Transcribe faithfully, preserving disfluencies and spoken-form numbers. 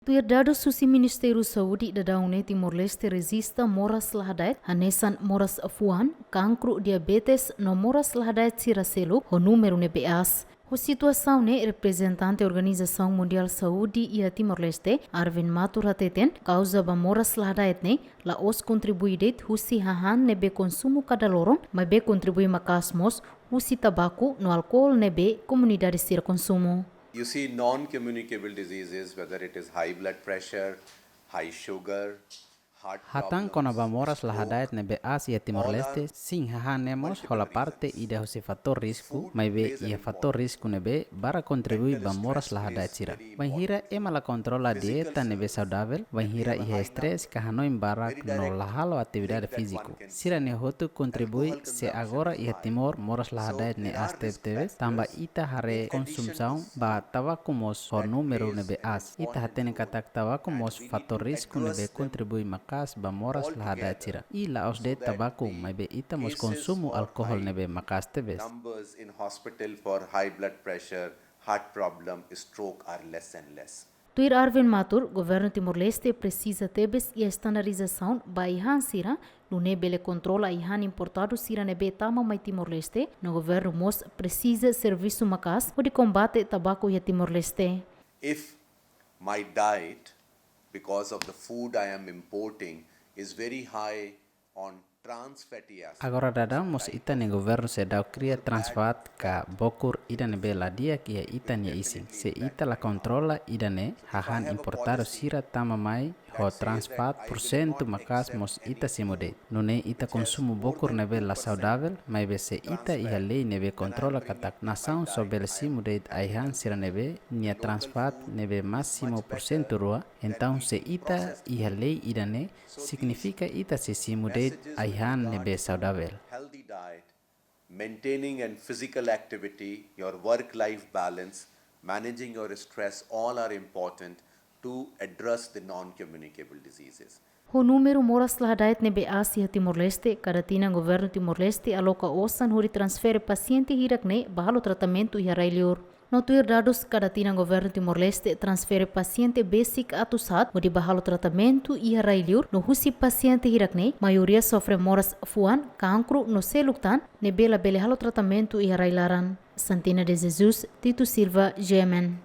Tuir dadus husi Ministériu Saúde, daudaun ne'e Timor-Leste rejista moras la hada'et hanesan moras fuan, kankru, diabetes no moras la hada'et sira seluk ho númeru ne'ebé aas. Ho situasaun ne'e, reprezentante Organizasaun Mundiál Saúde iha Timor-Leste, Arvind Mathur, hateten kauza ba moras la hada'et ne'e la'ós kontribui de'it husi hahán ne'ebé konsumu kada loron, maibé kontribui maka'as mós husi tabaku no álkol ne'ebé komunidade sira konsumu. You see, non-communicable diseases, whether it is high blood pressure, high sugar, heart problems, stroke, all are connected. Hatán kona-ba moras la hada'et ne'ebé aas iha Timor-Leste, sin, hahán ne'e mós hola parte ida husi fatór risku, maibé iha fatór risku ne'ebé barak kontribui ba moras la hada'et sira. Wainhira ema la kontrola dieta ne'ebé saudavel, wainhira iha estrés ka hanoin barak no la halo atividade fíziku. Sira-ne'e hotu kontribui se agora iha Timor moras la hada'et ne'e aas tebetebes, tanba ita haree konsusaun ba tabaku mós ho númeru ne'ebé aas. Ita hatene katak tabaku mós fatór risku ne'ebé kontribui maka'as ba moras la hada'et sira. I la'ós de'it tabaku, maibé ita mós konsumu álkol ne'ebé maka'as tebes. Numbers in hospital for high blood pressure, heart problem, stroke are less and less. Tuir Arvind Mathur, governu Timor-Leste presiza tebes iha estandarizasaun ba ai-han sira, nune'e bele kontrola ai-han importadu sira ne'ebé tama mai Timor-Leste, no governu mós presiza servisu maka'as hodi kombate tabaku iha Timor-Leste. If my diet, because of the food I am importing, is very high on trans fatty acids. Agora daudaun mós ita-nia governu seidauk kria trans fat ka bokur ida ne'ebé la di'ak iha ita-nia isin. Se ita la kontrola ida-ne'e, hahán importadu sira tama mai ho trans fat pursentu maka'as mós ita simu de'it. Nune'e ita konsumu bokur ne'ebé la saudavel, maibé se ita iha lei ne'ebé kontrola katak nasaun só bele simu de'it ai-han sira ne'ebé nia trans fat ne'ebé másimu pursentu rua, entaun se ita iha lei ida-ne'e, signifika ita sei simu de'it ai-han ne'ebé saudavel. Healthy diet, maintaining and physical activity, your work-life balance, managing your stress, all are important to address the non-communicable diseases. Ho númeru moras la hada'et ne'ebé aas iha Timor-Leste, kada tinan governu Timor-Leste aloka osan hodi transfere pasiente hirak-ne'e ba halo tratamentu iha rai-liur. No tuir dadus, kada tinan governu Timor-Leste transfere pasiente besik atus haat hodi ba halo tratamentu iha rai-liur, no husi pasiente hirak-ne'e, maioria sofre moras fuan, kankru no seluk tan, ne'ebé labele halo tratamentu iha rai-laran. Santina de Jesus, Tito Silva, G M N.